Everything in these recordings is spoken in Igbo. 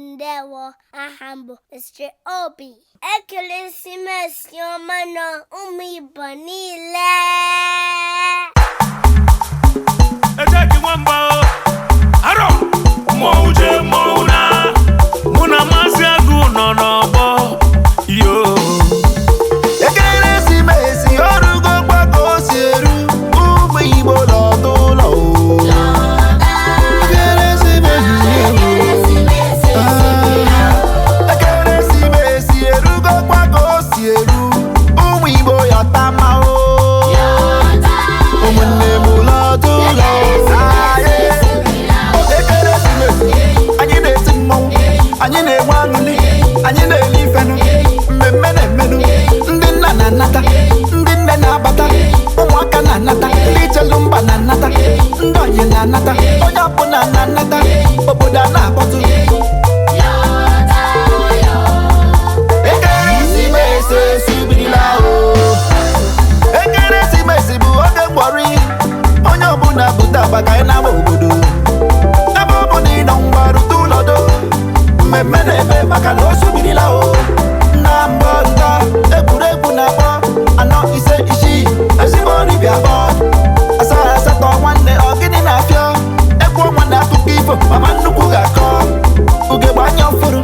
Ndewo, aha m bụ Mr. Obi. Ekeresimesi ọma na ụmụ Igbo niile. Ejeki nwamba o, arọ mmọnwụ jee mmọnwụ na mụ na Maazị Agụ nọ n'ọgbọ yo. Ekeresimesi orugo kwa ka o si eru, ụmụ Igbo lọta ụlọ o. Ekeresimesi erugo kwa ka o si eru, ụmụ Igbo yọta ma o. Ụmụnne m lọta ụlọ. Aye. Ekeresimesi, anyị na-eti mmọnwụ, anyị na-enwe aṅụlị, anyị na-eli ifenụ, mmemme na-emenụ, ndị nna na-anata, ndị nne na-abata, ụmụaka na-anata, ndị chelu mba na-anata, ndị ọyị na-anata, onye ọbụla na-anata, obodo a na-akpọtụ. Ekeresimesi esubirila o. Ekeresimesi bụ oge mgbọrị, onye ọbụla bute akpa ka anyị na-agba obodo. Ebe ọ bụ na ị nọ ngwa rute ụlọ do, mmemme na-eme maka na o subirila o. Na mbọ nta egwuregwu na-akpọ anọ ise isii ezigbo nri bịa kpọ asaa asatọ nwanne ọ gịnị na-afịọ egwu ọnwa na akụkọ ifo mama nnukwu ga-akọ ugegbe anya ọfụrụ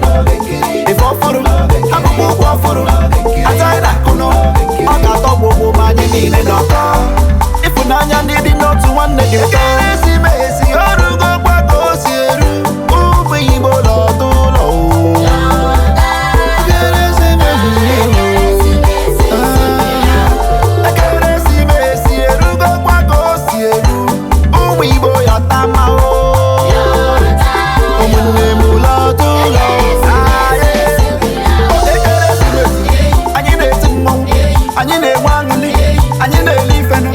ife ọfụrụ akpụkpọ ụkwụ ọfụrụ ata na akụnụ ọ ga-atọ gbogbo ma anyị niile nọkọ ịfụnanya ndị dị n'otu nwanne dị ụtọ. Ekeresimesi orugo kwa ka o si eru, ụmụ Igbo lọta ụlọ o. Ekeresimesi erugo kwa ka o si eru, ụmụ Igbo yọta ma o. Ụmụnne m lọta ụlọ. Aye. Ekeresimesi, anyị na-eti mmọnwụ, anyị na-enwe aṅụlị, anyị na-eli ifenụ,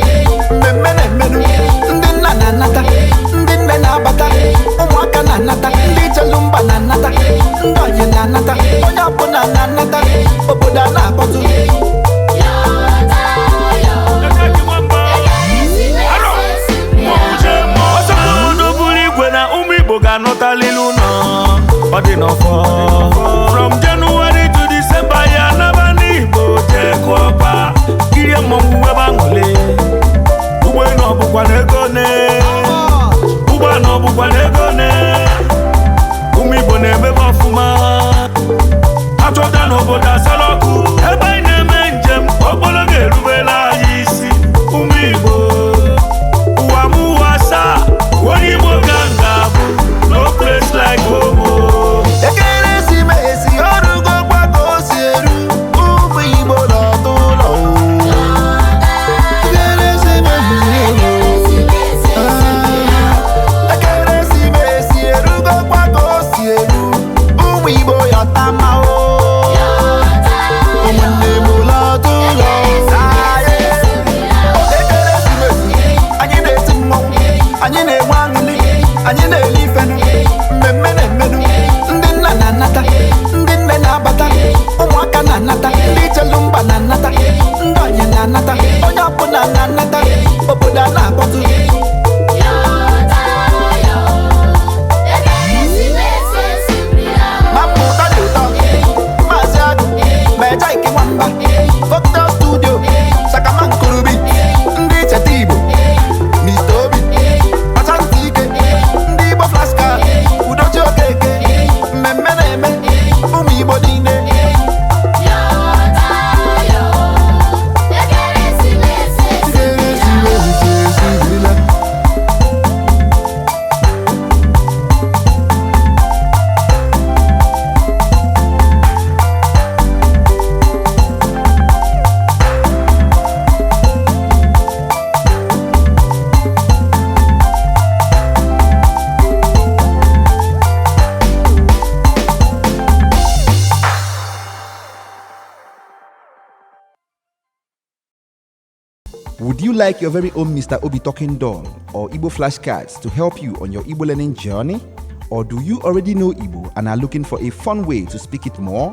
mmemme na-emenụ, ndị nna na-anata, ndị nne na-abata, ụmụaka na-anata, ndị chelu mba na-anata, ndị ọyị na-anata, onye ọbụla na-anata, obodo a na-akpọtụ. Ejeki nwamba o, arọ mmọnwụ jee mmọnwụ. Ọsọ obodo buru igwe na ụmụ Igbo ga-anọtalili ụlọ ọ dị n'ọfọ. From January to December ya naba n'Igbo jee kụọ ọkpa kirie mmọnwụ webe aṅụlị. Ụgbọelu ọ bụkwa na ego ne, ụgbọala ọ bụkwa na ego ne, ụmụ Igbo na-emebe ọfụma. Achọta n'obodo asala ọkụ ebe anyị na-eme njem okporo ga-erubere anyị isi. Ụmụ Igbo ụwa m ụwa asaa onye Igbo ka m ga-abụ, no place like home o. Ekeresimesi orugo kwa ka o si eru, ụmụ Igbo lọta ụlọ o. Ekeresimesi erugo kwa ka o si eru, ụmụ Igbo yọta ma o. Ụmụnne m lọta ụlọ. Aye. Ekeresimesi, anyị na-eti mmọnwụ, anyị na-enwe aṅụlị, anyị na-eli ifenụ, mmemme na-emenụ, ndị nna na-anata, ndị nne na-abata, ụmụaka na-anata, ndị chelu mba na-anata, ndị ọyị na-anata, onye ọbụla na-anata, obodo a na-akpọtụ. Ma mmụta dị ụtọ, Maazị Agụ, Meja Ike Nwamba, Cocktail Studio, Shakama Nkurubi, ndị Cheta Igbo, Mr. Obi, Ọchantị Ike, ndị Igbo Flashcard, Udochi Okeke, mmemme na-eme, ụmụ Igbo niile. Ekeresimesi esubirila. Would you like your very own Mr. Obi talking doll or Igbo flashcards to help you on your Igbo learning journey? Or do you already know Igbo and are looking for a fun way to speak it more?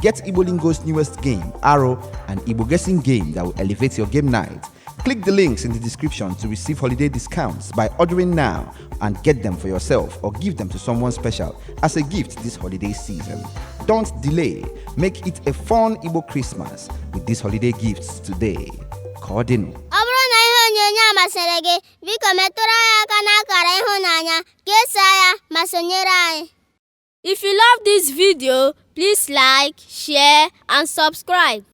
Get Igbo Lingo's newest game, Arrow, an Igbo guessing game that will elevate your game night. Click the links in the description to receive holiday discounts by ordering now and get them for yourself or give them to someone special as a gift this holiday season. Don't delay. Make it a fun Igbo Christmas with these holiday gifts today. Ka ọ dịnụ. Ọ bụrụ na ihe onyonyo a masịrị gị, biko metụrụ anyị aka n'akara ịhụnanya, kesaa ya ma sonyere anyị. If you love this video, please like, share and subscribe.